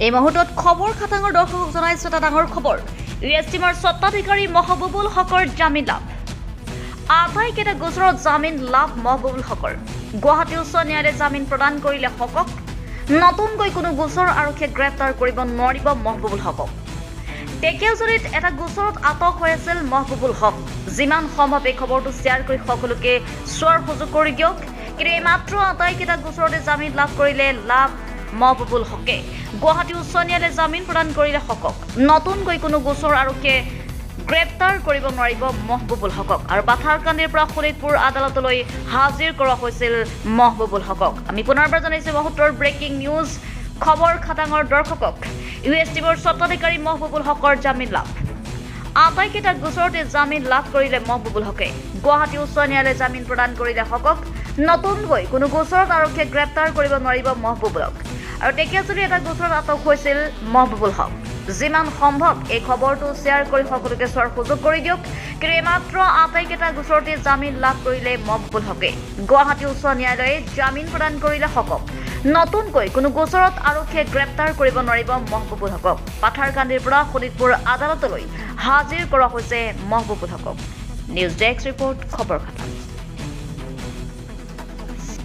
এই মুহূৰ্তত খবৰ খাটাঙৰ দৰ্শকক জনাইছো এটা ডাঙৰ খবৰ। ইউ এছ টিমৰ স্বত্বাধিকাৰী মহবুবুল হকৰ জামিন লাভ। আটাইকেইটা গোচৰত জামিন লাভ মহবুবুল হকৰ। গুৱাহাটী উচ্চ ন্যায়ালয়ে জামিন প্ৰদান কৰিলে হকক। নতুনকৈ কোনো গোচৰ আৰক্ষীয়ে গ্ৰেপ্তাৰ কৰিব নোৱাৰিব মহবুবুল হকক। ঢেকীয়াজুলিত এটা গোচৰত আটক হৈ আছিল মহবুবুল হক। যিমান সম্ভৱ এই খবৰটো শ্বেয়াৰ কৰি সকলোকে চোৱাৰ সুযোগ কৰি দিয়ক। কিন্তু এই মাত্ৰ আটাইকেইটা গোচৰতে জামিন লাভ কৰিলে লাভ মহবুবুল হকে। গুৱাহাটী উচ্চ ন্যায়ালয়ে জামিন প্ৰদান কৰিলে হকক। নতুনকৈ কোনো গোচৰ আৰক্ষীয়ে গ্ৰেপ্তাৰ কৰিব নোৱাৰিব মহবুবুল হকক। আৰু পাথাৰকান্দিৰ পৰা শোণিতপুৰ আদালতলৈ হাজিৰ কৰা হৈছিল মহবুবুল হকক। আমি পুনৰবাৰ জনাইছোঁ মুহূৰ্তৰ ব্ৰেকিং নিউজ খবৰ খাটাঙৰ দৰ্শকক। ইউ এছ টিমৰ স্বত্বাধিকাৰী মহবুবুল হকৰ জামিন লাভ। আটাইকেইটা গোচৰতে জামিন লাভ কৰিলে মহবুবুল হকে। গুৱাহাটী উচ্চ ন্যায়ালয়ে জামিন প্ৰদান কৰিলে হকক। নতুনকৈ কোনো গোচৰত আৰক্ষীয়ে গ্ৰেপ্তাৰ কৰিব নোৱাৰিব মহবুবুলক। আৰু ঢেকীয়াজুলি এটা গোচৰত আটক হৈছিল মহবুবুল হক। যিমান সম্ভৱ এই খবৰটো শ্বেয়াৰ কৰি সকলোকে চোৱাৰ সুযোগ কৰি দিয়ক। কিন্তু এইমাত্ৰ আটাইকেইটা গোচৰতে জামিন লাভ কৰিলে মহবুবুল হকে। গুৱাহাটী উচ্চ ন্যায়ালয়ে জামিন প্ৰদান কৰিলে হকক। নতুনকৈ কোনো গোচৰত আৰক্ষীয়ে গ্ৰেপ্তাৰ কৰিব নোৱাৰিব মহবুবুল হকক। পাথাৰকান্দিৰ পৰা শোণিতপুৰ আদালতলৈ হাজিৰ কৰা হৈছে মহবুবুল হকক। নিউজ ডেস্ক ৰিপৰ্ট, খবৰ খাটাং।